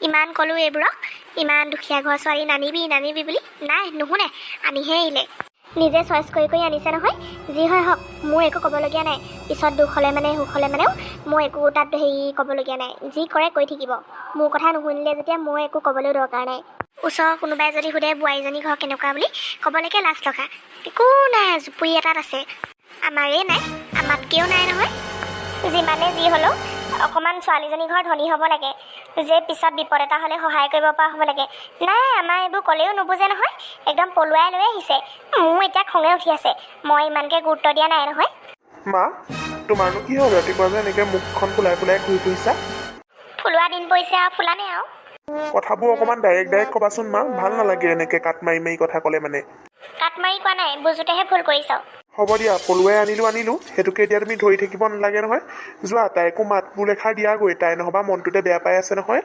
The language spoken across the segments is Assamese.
ইমান ক'লোঁ এইবোৰক, ইমান দুখীয়া ঘৰৰ ছোৱালী নানিবি নানিবি বুলি, নাই নুশুনে, আনিহে আহিলে। নিজে চইচ কৰি কৰি আনিছে নহয়। যি হয় হওক, মোৰ একো ক'বলগীয়া নাই। পিছত দুখ হ'লে মানে সুখ হ'লে মানেও মই একো তাত হেৰি ক'বলগীয়া নাই। যি কৰে কৰি থাকিব। মোৰ কথা নুশুনিলে যেতিয়া মই একো ক'বলৈও দৰকাৰ নাই। ওচৰৰ কোনোবাই যদি সোধে বোৱাৰীজনী ঘৰ কেনেকুৱা বুলি, ক'বলৈকে লাজ লগা। একো নাই, জুপুৰি এটাত আছে। আমাৰেই নাই, আমাতকৈও নাই নহয়। যিমানে যি হ'লেও অকণমান ছোৱালীজনী ঘৰ ধনী হ'ব লাগে যে পিছত বিপদ এটা হ'লে সহায় কৰিব পৰা হ'ব লাগে। নাই, আমাৰ এইবোৰ ক'লেও নুবুজে নহয়, একদম পলুৱাই লৈ আহিছে। মোৰ এতিয়া খঙে উঠি আছে, মই ইমানকৈ গুৰুত্ব দিয়া নাই নহয়। মা, তোমাৰনো কি হ'ল? ৰাতিপুৱা যে এনেকৈ মুখখন ফুলাই ফুলাই ঘূৰি ফুৰিছা? ফুলোৱা দিন পৰিছে আৰু ফুলানে আৰু। কথাবোৰ অকণমান ডাইৰেক্ট ডাইৰেক্ট ক'বাচোন মা, ভাল নালাগে এনেকৈ কাট মাৰি মাৰি কথা ক'লে মানে। কাট মাৰি কোৱা নাই, বুজোতেহে ভুল কৰিছ। হ'ব দিয়া, পলুৱাই আনিলো আনিলো, সেইটোকে এতিয়া তুমি ধৰি থাকিব নালাগে নহয়। যোৱা, তাইকো মাত বোল এষাৰ দিয়াগৈ, তাই নহ'বা মনটোতে বেয়া পাই আছে নহয়।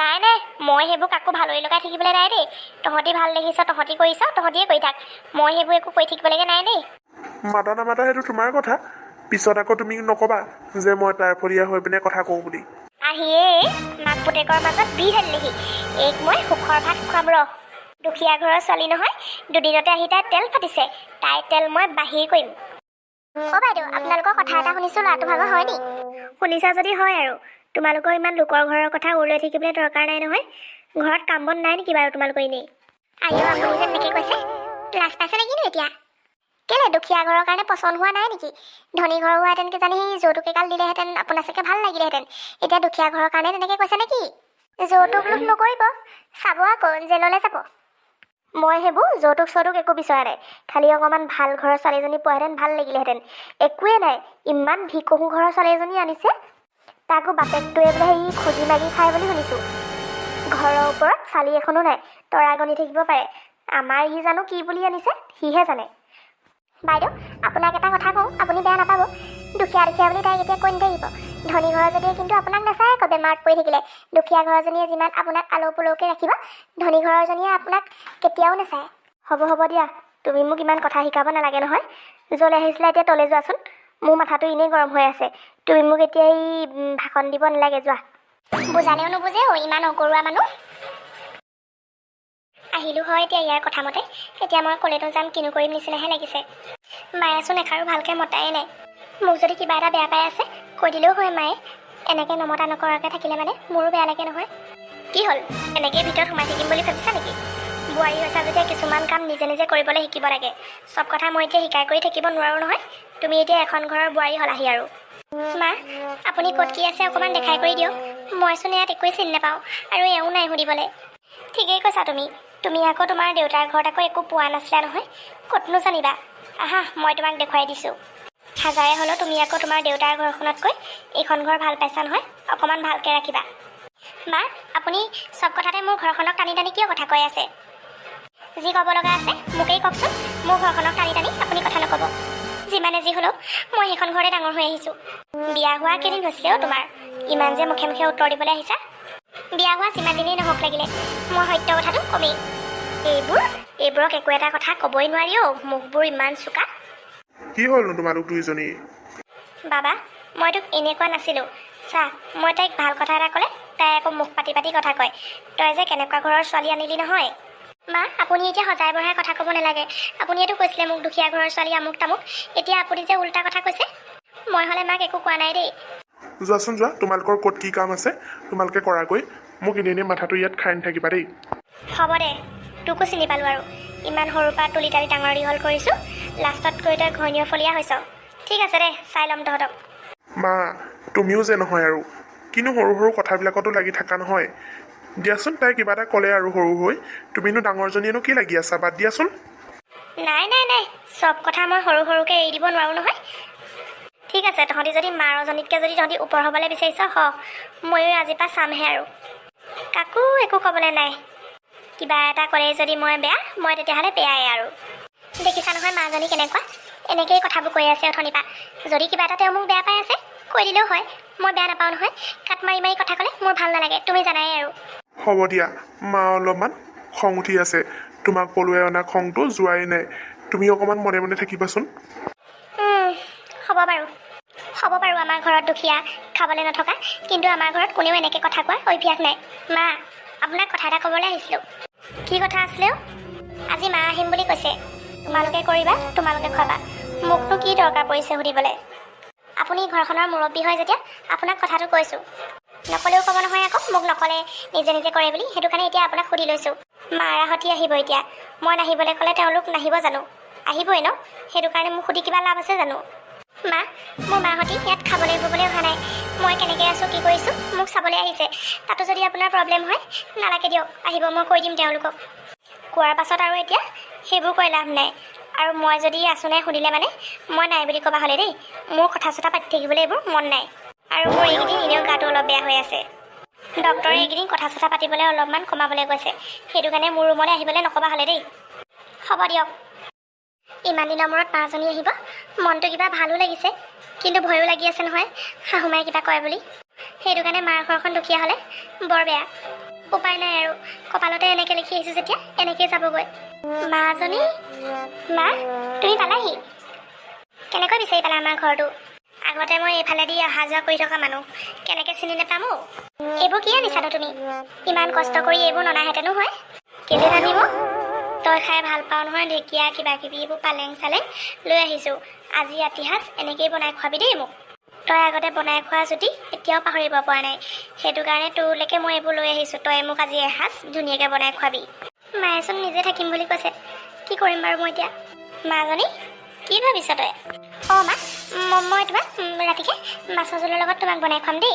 নাই নাই, মই সেইবোৰ কাকো ভালৰি লগাই থাকিবলৈ নাই দেই। তহঁতি ভাল দেখিছ, তহঁতি কৰিছ, তহঁতিয়ে কৰি থাক। মই সেইবোৰ একো কৰি থাকিবলৈকে নাই দেই। মাতা নামাতা সেইটো তোমাৰ কথা। পিছত আকৌ তুমি নক'বা যে মই তাৰ ফলীয়া হৈ পিনে কথা কওঁ বুলি। আহিয়েই মাক পুতেকৰ মাজত বিহ ঢালিলেহি। এইক মই সুখৰ ভাত খুৱাম ৰহ। দুখীয়া ঘৰৰ ছোৱালী নহয়, দুদিনতে আহি তাই তেল ফাটিছে। তাই তেল মই বাহিৰ কৰিম। অ' বাইদেউ, আপোনালোকৰ কথা এটা শুনিছোঁ, ল'ৰাটো ভাগৰ হয় নি? শুনিছা যদি হয় আৰু। তোমালোকৰ ইমান লোকৰ ঘৰৰ কথা ওৰ লৈ থাকিবলৈ দৰকাৰ নাই নহয়। ঘৰত কাম বন নাই নেকি বাৰু তোমালোকৰ এনেই? আইঅ, আপুনি যে এনেকৈ কৈছে, লাজ পাইছে নেকি নো এতিয়া? কেলে, দুখীয়া ঘৰৰ কাৰণে পচন্দ হোৱা নাই নেকি? ধনী ঘৰ হোৱাহেঁতেন কিজানি সেই যৌতুক এগাল দিলেহেঁতেন, আপোনাৰ চাগে ভাল লাগিলেহেঁতেন। এতিয়া দুখীয়া ঘৰৰ কাৰণে তেনেকৈ কৈছে নেকি? যৌতুক লোভ নকৰিব, চাব আকৌ জেললৈ যাব। মই সেইবোৰ যৌতুক চৌতুক একো বিচৰা নাই, খালি অকণমান ভাল ঘৰৰ ছোৱালীজনী পোৱাহেঁতেন ভাল লাগিলেহেঁতেন। একোৱে নাই, ইমান ভিকহু ঘৰৰ ছোৱালী এজনী আনিছে। তাকো বাপেকটোৱে বোলে হেৰি খুজি মাগি খায় বুলি শুনিছোঁ। ঘৰৰ ওপৰত চালি এখনো নাই, তৰা গণি থাকিব পাৰে। আমাৰ ই জানো কি বুলি আনিছে, সিহে জানে। বাইদেউ, আপোনাক এটা কথা কওঁ, আপুনি বেয়া নাপাব। দুখীয়া দুখীয়া বুলি তাইক এতিয়া কৈ নাথাকিব। ধনী ঘৰৰ জনীয়ে কিন্তু আপোনাক নাচায় আকৌ বেমাৰত পৰি থাকিলে। দুখীয়া ঘৰজনীয়ে যিমান আপোনাক আলৌ পুলৌকৈ ৰাখিব, ধনী ঘৰজনীয়ে আপোনাক কেতিয়াও নাচায়। হ'ব হ'ব দিয়া, তুমি মোক ইমান কথা শিকাব নালাগে নহয়। য'লৈ আহিছিলা এতিয়া তলৈ যোৱাচোন। মোৰ মাথাটো এনেই গৰম হৈ আছে। তুমি মোক এতিয়া এই ভাষণ দিব নালাগে, যোৱা। বুজালেও নুবুজে অ', ইমান অকৰুৱা মানুহ। আহিলোঁ হয় এতিয়া ইয়াৰ কথা মতে, এতিয়া মই ক'লেনো যাম, কিনো কৰিম নিচিনাহে লাগিছে। মায়েচোন এষাৰো ভালকৈ মতাই নাই। মোক যদি কিবা এটা বেয়া পাই আছে, কৈ দিলেও হয় মায়ে। এনেকৈ নমতা নকৰাকৈ থাকিলে মানে মোৰো বেয়া লাগে নহয়। কি হ'ল, এনেকেই ভিতৰত সোমাই থাকিম বুলি ভাবিছা নেকি? বোৱাৰী হৈছা যেতিয়া কিছুমান কাম নিজে নিজে কৰিবলৈ শিকিব লাগে। চব কথা মই এতিয়া শিকাই কৰি থাকিব নোৱাৰোঁ নহয়। তুমি এতিয়া এখন ঘৰৰ বোৱাৰী হ'লাহি আৰু। মা, আপুনি ক'ত কি আছে অকণমান দেখাই কৰি দিয়ক। মইচোন ইয়াত একোৱেই চিনি নাপাওঁ আৰু এওঁ নাই সুধিবলৈ। ঠিকেই কৈছা তুমি। তুমি আকৌ তোমাৰ দেউতাৰ ঘৰত আকৌ একো পোৱা নাছিলা নহয়, ক'তনো জানিবা? আহা, মই তোমাক দেখুৱাই দিছোঁ। হাজাৰে হ'লেও তুমি আকৌ তোমাৰ দেউতাৰ ঘৰখনতকৈ এইখন ঘৰ ভাল পাইছা নহয়, অকণমান ভালকৈ ৰাখিবা। মা, আপুনি চব কথাতে মোৰ ঘৰখনক টানি টানি কিয় কথা কৈ আছে? যি ক'ব লগা আছে মোকেই কওকচোন, মোৰ ঘৰখনক টানি টানি আপুনি কথা নক'ব। যিমানে যি হ'লেও মই সেইখন ঘৰতে ডাঙৰ হৈ আহিছোঁ। বিয়া হোৱা কেইদিন হৈছিলে অ' তোমাৰ, ইমান যে মুখে মুখে উত্তৰ দিবলৈ আহিছা? বিয়া হোৱা যিমান দিনেই নহওক লাগিলে, মই সত্য কথাটো কমেই। এইবোৰক একো এটা কথা ক'বই নোৱাৰি অ', মুখবোৰ ইমান চোকা। কি হ'লনো তোমালোক দুইজনী? বাবা, মই তোক এনেকুৱা নাছিলোঁ। চা, মই তাইক ভাল কথা এটা ক'লে তাই আকৌ মুখ পাতি পাতি কথা কয়। তই যে কেনেকুৱা ঘৰৰ ছোৱালী আনিলি নহয়। মা, আপুনি এতিয়া সজাই বঢ়াই কথা ক'ব নালাগে। আপুনিয়েতো কৈছিলে মোক দুখীয়া ঘৰৰ ছোৱালী আমুক তামুক। এতিয়া আপুনি যে উল্টা কথা কৈছে। মই হ'লে মাক একো কোৱা নাই দেই। যোৱাচোন যোৱা, তোমালোকৰ ক'ত কি কাম আছে তোমালোকে কৰাগৈ। মোক এনেই এনেই মাথাটো ইয়াত খাই নাথাকিবা দেই। হ'ব দে, তোকো চিনি পালোঁ আৰু। ইমান সৰুৰ পৰা তুলি তালি ডাঙৰ দীঘল কৰিছোঁ, লাষ্টত গৈ তই ঘৈণীয় ফলীয়া হৈছ। ঠিক আছে দে, চাই ল'ম তহঁতক। মা, তুমিও যে নহয় আৰু, কিনো সৰু সৰু কথাবিলাকতো লাগি থাকা নহয়। দিয়াচোন, তাই কিবা এটা ক'লে আৰু সৰু হৈ, তুমিনো ডাঙৰজনীয়েনো কি লাগি আছা? বাদ দিয়াচোন। নাই নাই নাই, চব কথা মই সৰু সৰুকৈ এৰি দিব নোৱাৰোঁ নহয়। ঠিক আছে, তহঁতি যদি মাৰজনীতকৈ যদি তহঁতি ওপৰ হ'বলৈ বিচাৰিছ হ, ময়ো আজিৰ পৰা চামহে আৰু। কাকো একো ক'বলৈ নাই। কিবা এটা ক'লেই যদি মই বেয়া, মই তেতিয়াহ'লে বেয়াই আৰু। দেখিছা নহয় মাজনী কেনেকুৱা, এনেকেই কথাবোৰ কৈ আছে অথনিৰ পৰা। যদি কিবা এটা তেওঁ মোক বেয়া পাই আছে, কৈ দিলেও হয়, মই বেয়া নাপাওঁ নহয়। কাট মাৰি মাৰি কথা ক'লে মোৰ ভাল নালাগে, তুমি জানাই আৰু। হ'ব দিয়া মা, অলপমান খং উঠি আছে। তোমাক পলুৱাই অনা খংটো যোৱাই নাই। তুমি অকণমান মনে মনে থাকিবাচোন। হ'ব বাৰু। হ'ব বাৰু আমাৰ ঘৰত দুখীয়া খাবলৈ নথকা, কিন্তু আমাৰ ঘৰত কোনেও এনেকৈ কথা কোৱাৰ অভ্যাস নাই। মা, আপোনাক কথা এটা ক'বলৈ আহিছিলোঁ। কি কথা আছিলে অ'? আজি মা আহিম বুলি কৈছে। তোমালোকে কৰিবা, তোমালোকে খুৱাবা, মোকনো কি দৰকাৰ পৰিছে সুধিবলৈ? আপুনি ঘৰখনৰ মুৰব্বী হয় যেতিয়া আপোনাক কথাটো কৈছোঁ। নক'লেও ক'ব নহয় আকৌ মোক নক'লে নিজে নিজে কৰে বুলি। সেইটো কাৰণে এতিয়া আপোনাক সুধি লৈছোঁ। মাৰাহঁতি আহিব এতিয়া, মই নাহিবলৈ ক'লে তেওঁলোক নাহিব জানো? আহিবই ন? সেইটো কাৰণে মোক সুধি কিবা লাভ আছে জানো? মা, মোৰ মাহঁতি ইয়াত খাবলৈ ববলৈ অহা নাই। মই কেনেকৈ আছোঁ, কি কৰিছোঁ মোক চাবলৈ আহিছে। তাতো যদি আপোনাৰ প্ৰব্লেম হয়, নালাগে দিয়ক আহিব, মই কৈ দিম তেওঁলোকক। কোৱাৰ পাছত আৰু এতিয়া সেইবোৰ কৈ লাভ নাই। আৰু মই যদি আছোঁ নাই সুধিলে মানে মই নাই বুলি ক'বা হ'লে দেই। মোৰ কথা চথা পাতি থাকিবলৈ এইবোৰ মন নাই। আৰু মোৰ এইকেইদিন এনেও গাটো অলপ বেয়া হৈ আছে। ডক্টৰে এইকেইদিন কথা চথা পাতিবলৈ অলপমান কমাবলৈ কৈছে। সেইটো কাৰণে মোৰ ৰুমলৈ আহিবলৈ নক'বা হ'লে দেই। হ'ব দিয়ক। ইমান দিনৰ মূৰত মাজনী আহিব, মনটো কিবা ভালো লাগিছে, কিন্তু ভয়ো লাগি আছে নহয় শাহুমাই কিবা কয় বুলি। সেইটো কাৰণে মাৰ ঘৰখন দুখীয়া হ'লে বৰ বেয়া। উপায় নাই আৰু, কপালতে এনেকৈ লিখি আহিছোঁ যেতিয়া এনেকেই যাবগৈ। মাজনী, মা, তুমি পালাহি? কেনেকৈ বিচাৰি পালা আমাৰ ঘৰটো? আগতে মই এইফালেদি অহা যোৱা কৰি থকা মানুহ, কেনেকৈ চিনি নাপাম অ'? এইবোৰ কি আনিছানো তুমি? ইমান কষ্ট কৰি এইবোৰ ননাহেঁতেনো হয়। কেলৈ নানিব? তই খাই ভাল পাওঁ নহয়, ঢেকীয়া কিবা কিবি এইবোৰ পালেং চালেং লৈ আহিছোঁ। আজি ৰাতি সাঁজ এনেকেই বনাই খুৱাবি দেই মোক। তই আগতে বনাই খোৱা জুতি এতিয়াও পাহৰিব পৰা নাই। সেইটো কাৰণে তোৰলৈকে মই এইবোৰ লৈ আহিছোঁ। তই মোক আজি এসাঁজ ধুনীয়াকৈ বনাই খুৱাবি। মায়েচোন নিজে থাকিম বুলি কৈছে, কি কৰিম বাৰু মই এতিয়া? মাজনী, কি ভাবিছ তই? অঁ মা, মই তোমাক ৰাতিকে মাছৰ জোলৰ লগত তোমাক বনাই খুৱাম দেই।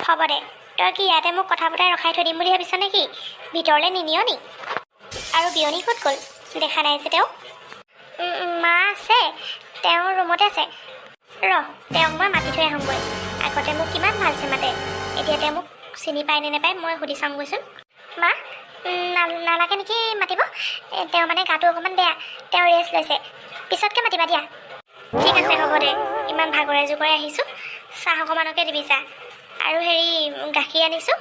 হ'ব দে। তই কি ইয়াতে মোক কথা পতাই ৰখাই থৈ দিম বুলি ভাবিছ নেকি? ভিতৰলৈ নিনিয় নি? আৰু বিয়নী ক'ত গ'ল? দেখা নাই যে তেওঁ। উম, উম, মা আছে, তেওঁৰ ৰুমতে আছে। ৰহ, তেওঁক মই মাতি থৈ আহোঁগৈ। আগতে মোক কিমান ভালছে মাতে, এতিয়া তেওঁ মোক চিনি পায় নে নাপায় মই সুধি চাওঁগৈচোন। মা, নালাগে নেকি মাতিব? তেওঁ মানে গাটো অকণমান বেয়া, তেওঁ ৰেষ্ট লৈছে। পিছতকৈ মাতিবা দিয়া। ঠিক আছে, হ'ব দে। ইমান ভাগৰে জোগৰে আহিছোঁ, চাহ অকণমানকে দিবি। চাহ আৰু হেৰি গাখীৰ আনিছোঁ,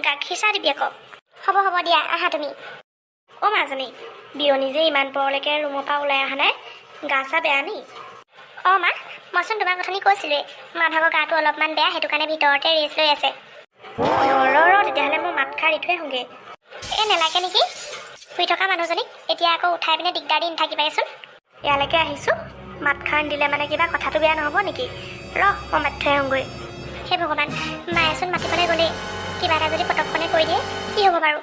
গাখীৰ চাহ দিবি আকৌ। হ'ব হ'ব দিয়া, আহা তুমি। অ' মাজনী, বিয়নী যে ইমান পৰলৈকে ৰুমৰ পৰা ওলাই অহা নাই, গা চা বেয়া নি? অঁ মা, মইচোন তোমাক অথনি কৈছিলোঁৱেই, মা ভাগৰ গাটো অলপমান বেয়া, সেইটো কাৰণে ভিতৰতে ৰেষ্ট লৈ আছে। ৰ ৰ, তেতিয়াহ'লে মই মাতষাৰ দি থৈ আহোঁগৈ। এই নেলাগে নেকি? শুই থকা মানুহজনীক এতিয়া আকৌ উঠাই পিনে দিগদাৰ দি নাথাকিবাচোন। ইয়ালৈকে আহিছোঁ, মাতষাৰ নিদিলে মানে কিবা কথাটো বেয়া নহ'ব নেকি? ৰহ, মই মাতি থৈ আহোঁগৈ। হে ভগৱান, মায়েচোন মাতিবলৈ গ'লেই, কিবা এটা যদি পটককনে কৈ দিয়ে কি হ'ব বাৰু?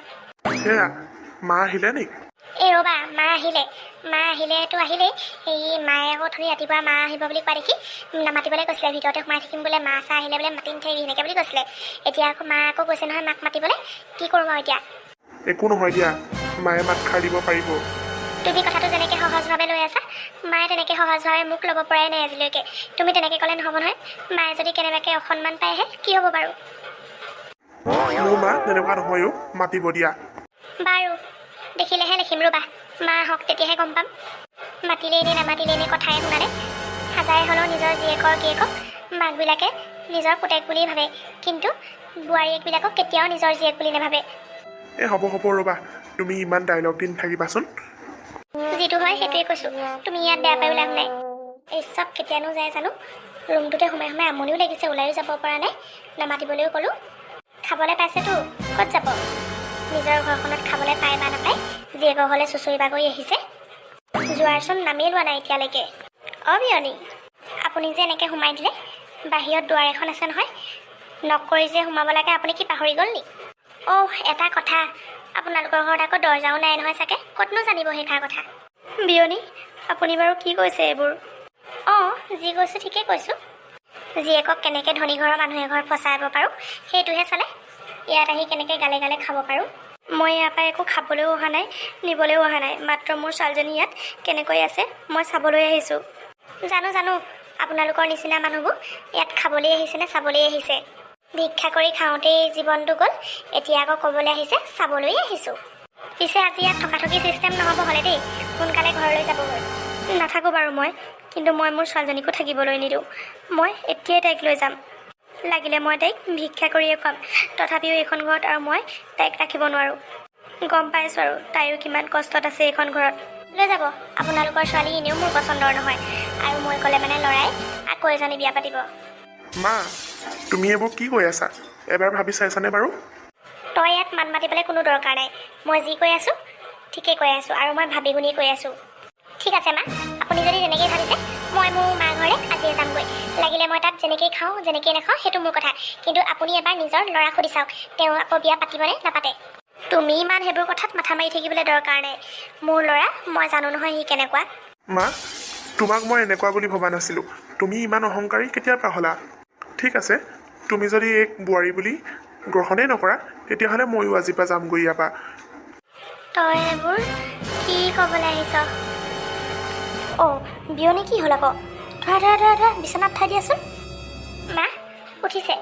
সেয়া মা আহিলে নি? এই ৰ'বা, মা আহিলে, মা আহিলেতো আহিলেই। এই মায়ে আকৌ অথনি ৰাতিপুৱা মা আহিব বুলি কোৱা দেখি নামাতিবলৈ কৈছিলে। ভিতৰতে সোমাই থাকিম বোলে, মা চা আহিলে বোলে মাতি নাথাকিবি সেনেকৈ বুলি কৈছিলে। এতিয়া আকৌ মা আকৌ কৈছে নহয় মাক মাতিবলৈ। কি কৰোঁ বাৰু এতিয়া? একো নহয় দিয়া, মায়ে মাতষাৰ দিব পাৰিব। তুমি কথাটো যেনেকৈ সহজভাৱে লৈ আছা, মায়ে তেনেকৈ সহজভাৱে মোক ল'ব পৰাই নাই আজিলৈকে। তুমি তেনেকৈ ক'লে নহ'ব নহয়। মায়ে যদি কেনেবাকৈ অসন্মান পায়হে কি হ'ব বাৰু? মোৰ মা তেনেকুৱা নহয়ো, মাতিব দিয়া। বাৰু, দেখিলেহে লিখিম। ৰ'বা, মা আহক, তেতিয়াহে গম পাম। মাতিলেই নে নামাতিলেই নে কথাই শুনালে। হাজাৰে হ'লেও নিজৰ জীয়েকৰ গিয়েকক মাকবিলাকে নিজৰ পুতেক বুলিয়েই ভাবে, কিন্তু বোৱাৰীয়েকবিলাকক কেতিয়াও নিজৰ জীয়েক বুলি নাভাবে। এই হ'ব হ'ব, ৰ'বা, তুমি ইমান ডাইলগ দি নাথাকিবাচোন। যিটো হয় সেইটোৱে কৈছোঁ, তুমি ইয়াত বেয়া পায়ো লাভ নাই। এই চব কেতিয়ানো যায় জানো? ৰুমটোতে সোমাই সোমাই আমনিও লাগিছে, ওলায়ো যাব পৰা নাই। নামাতিবলৈও ক'লোঁ। খাবলৈ পাইছেতো, ক'ত যাব? নিজৰ ঘৰখনত খাবলৈ পায় বা নাপায়, জীয়েকৰ ঘৰলৈ চুঁচৰি বাগৰি আহিছে। যোৱাৰচোন নামেই লোৱা নাই এতিয়ালৈকে। অ' বিয়নী, আপুনি যে এনেকৈ সোমাই দিলে, বাহিৰত দুৱাৰ এখন আছে নহয়, নক কৰি যে সোমাব লাগে, আপুনি কি পাহৰি গ'ল নি? অ' এটা কথা, আপোনালোকৰ ঘৰত আকৌ দৰ্জাও নাই নহয় চাগে, ক'তনো জানিব সেইষাৰ কথা? বিয়নী, আপুনি বাৰু কি কৈছে এইবোৰ? অঁ, যি কৈছোঁ ঠিকেই কৈছোঁ। জীয়েকক কেনেকৈ ধনী ঘৰৰ মানুহ এঘৰত ফচাব পাৰোঁ সেইটোহে চালে। ইয়াত আহি কেনেকৈ গালে গালে খাব পাৰোঁ। মই ইয়াৰ পৰা একো খাবলৈও অহা নাই, নিবলৈও অহা নাই। মাত্ৰ মোৰ ছোৱালীজনী ইয়াত কেনেকৈ আছে মই চাবলৈ আহিছোঁ। জানো জানো, আপোনালোকৰ নিচিনা মানুহবোৰ ইয়াত খাবলৈ আহিছে নে চাবলৈ আহিছে? ভিক্ষা কৰি খাওঁতেই জীৱনটো গ'ল, এতিয়া আকৌ ক'বলৈ আহিছে চাবলৈ আহিছোঁ। পিছে আজি ইয়াত থকা থকি চিষ্টেম নহ'ব হ'লে দেই, সোনকালে ঘৰলৈ যাবগৈ। নাথাকোঁ বাৰু মই, কিন্তু মই মোৰ ছোৱালীজনীকো থাকিবলৈ নিদিওঁ। মই এতিয়াই তাইক লৈ যাম। লাগিলে মই তাইক ভিক্ষা কৰিয়ে খুৱাম, তথাপিও এইখন ঘৰত আৰু মই তাইক ৰাখিব নোৱাৰোঁ। গম পাইছোঁ আৰু তাইও কিমান কষ্টত আছে এইখন ঘৰত। লৈ যাব আপোনালোকৰ ছোৱালী, এনেও মোৰ পচন্দৰ নহয়। আৰু মই ক'লে মানে ল'ৰাই আকৌ এজনী বিয়া পাতিব। মা, তুমি এইবোৰ কি কৈ আছা, এবাৰ ভাবি চাইছানে বাৰু? তই ইয়াত মাত মাতিবলৈ কোনো দৰকাৰ নাই। মই যি কৈ আছোঁ ঠিকেই কৈ আছোঁ আৰু মই ভাবি গুণি কৈ আছোঁ। ঠিক আছে মা, আপুনি যদি তেনেকেই ভাবিছে, মই মোৰ মাৰ ঘৰলৈ আজিয়ে যামগৈ। লাগিলে মই তাত যেনেকেই খাওঁ যেনেকেই নাখাওঁ, সেইটো মোৰ কথা। কিন্তু আপুনি এবাৰ নিজৰ ল'ৰাক সুধি চাওক, তেওঁ আকৌ বিয়া পাতিবনে নাপাতে। তুমি ইমান সেইবোৰ কথাত মাথা মাৰি থাকিবলৈ দৰকাৰ নাই। মোৰ ল'ৰা মই জানো নহয় সি কেনেকুৱা। মা, তোমাক মই এনেকুৱা বুলি ভবা নাছিলোঁ। তুমি ইমান অহংকাৰী কেতিয়াৰ পৰা হ'লা? ঠিক আছে, তুমি যদি এইক বোৱাৰী বুলি গ্ৰহণেই নকৰা, তেতিয়াহ'লে ময়ো আজিৰ পৰা যামগৈ ইয়াৰ পৰা। তই এইবোৰ কি ক'বলৈ আহিছ? অ' বিয়নী, কি হ'ল আকৌ? ধৰা ধৰা ধৰা ধৰা, বিচনাত উঠাই দিয়াচোন। মা উঠিছে?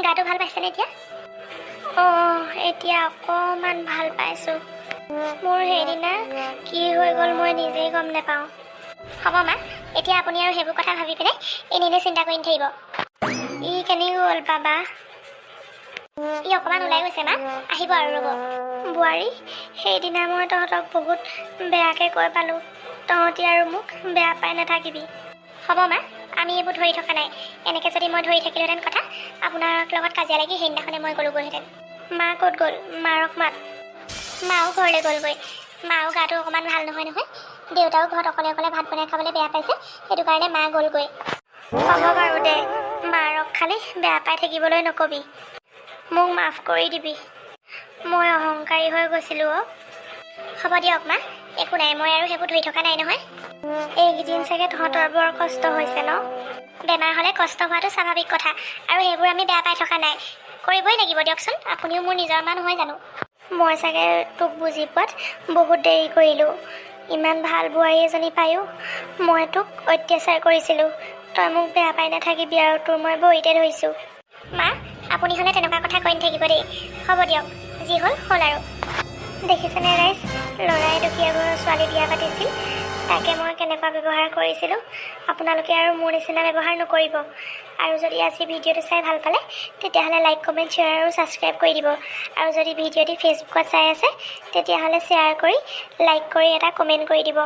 গাটো ভাল পাইছেনে এতিয়া? অঁ, এতিয়া অকণমান ভাল পাইছোঁ। মোৰ সেইদিনা কি হৈ গ'ল মই নিজেই গম নাপাওঁ। হ'ব মা, এতিয়া আপুনি আৰু সেইবোৰ কথা ভাবি পিনে এনেই এনেই চিন্তা কৰি নাথাকিব। ই কেনি গ'ল বাবা? ই অকণমান ওলাই গৈছে মা, আহিব আৰু ৰ'ব। বোৱাৰী, সেইদিনা মই তহঁতক বহুত বেয়াকৈ কৈ পালোঁ। তহঁতি আৰু মোক বেয়া পাই নাথাকিবি। হ'ব মা, আমি এইবোৰ ধৰি থকা নাই। এনেকৈ যদি মই ধৰি থাকিলোহেঁতেন কথা, আপোনাৰ লগত কাজিয়া লাগি সেইদিনাখনে মই গ'লোগৈহেঁতেন। মা ক'ত গ'ল? মাৰক মাত। মাও ঘৰলৈ গ'লগৈ। মাও গাটো অকণমান ভাল নহয় নহয়। দেউতাও ঘৰত অকলে অকলে ভাত বনাই খাবলৈ বেয়া পাইছে, সেইটো কাৰণে মা গ'লগৈ। হ'ব বাৰু দে, মাৰক খালি বেয়া পাই থাকিবলৈ নক'বি। মোক মাফ কৰি দিবি, মই অহংকাৰী হৈ গৈছিলোঁ অ'। হ'ব দিয়ক মা, একো নাই। মই আৰু সেইবোৰ ধৰি থকা নাই নহয়। এইকেইদিন চাগে তহঁতৰ বৰ কষ্ট হৈছে ন? বেমাৰ হ'লে কষ্ট হোৱাটো স্বাভাৱিক কথা আৰু সেইবোৰ আমি বেয়া পাই থকা নাই, কৰিবই লাগিব দিয়কচোন। আপুনিও মোৰ নিজৰ মা নহয় জানো? মই চাগে তোক বুজি পোৱাত বহুত দেৰি কৰিলোঁ। ইমান ভাল বোৱাৰী এজনী পায়ো মই তোক অত্যাচাৰ কৰিছিলোঁ। তই মোক বেয়া পাই নাথাকিবি আৰু, তোৰ মই ভৰিতে ধৰিছোঁ। মা, আপুনি হ'লে তেনেকুৱা কথা কৈ নাথাকিব দেই। হ'ব দিয়ক, যি হ'ল হ'ল আৰু। দেখিছেনে ৰাইজ, ল'ৰাই দুখীয়া ঘৰৰ ছোৱালী বিয়া পাতিছিল, তাকে মই কেনেকুৱা ব্যৱহাৰ কৰিছিলোঁ। আপোনালোকে আৰু মোৰ নিচিনা ব্যৱহাৰ নকৰিব। আৰু যদি আজি ভিডিঅ'টো চাই ভাল পালে, তেতিয়াহ'লে লাইক, কমেণ্ট, শ্বেয়াৰ আৰু ছাবস্ক্ৰাইব কৰি দিব। আৰু যদি ভিডিঅ'টি ফেচবুকত চাই আছে, তেতিয়াহ'লে শ্বেয়াৰ কৰি, লাইক কৰি এটা কমেণ্ট কৰি দিব।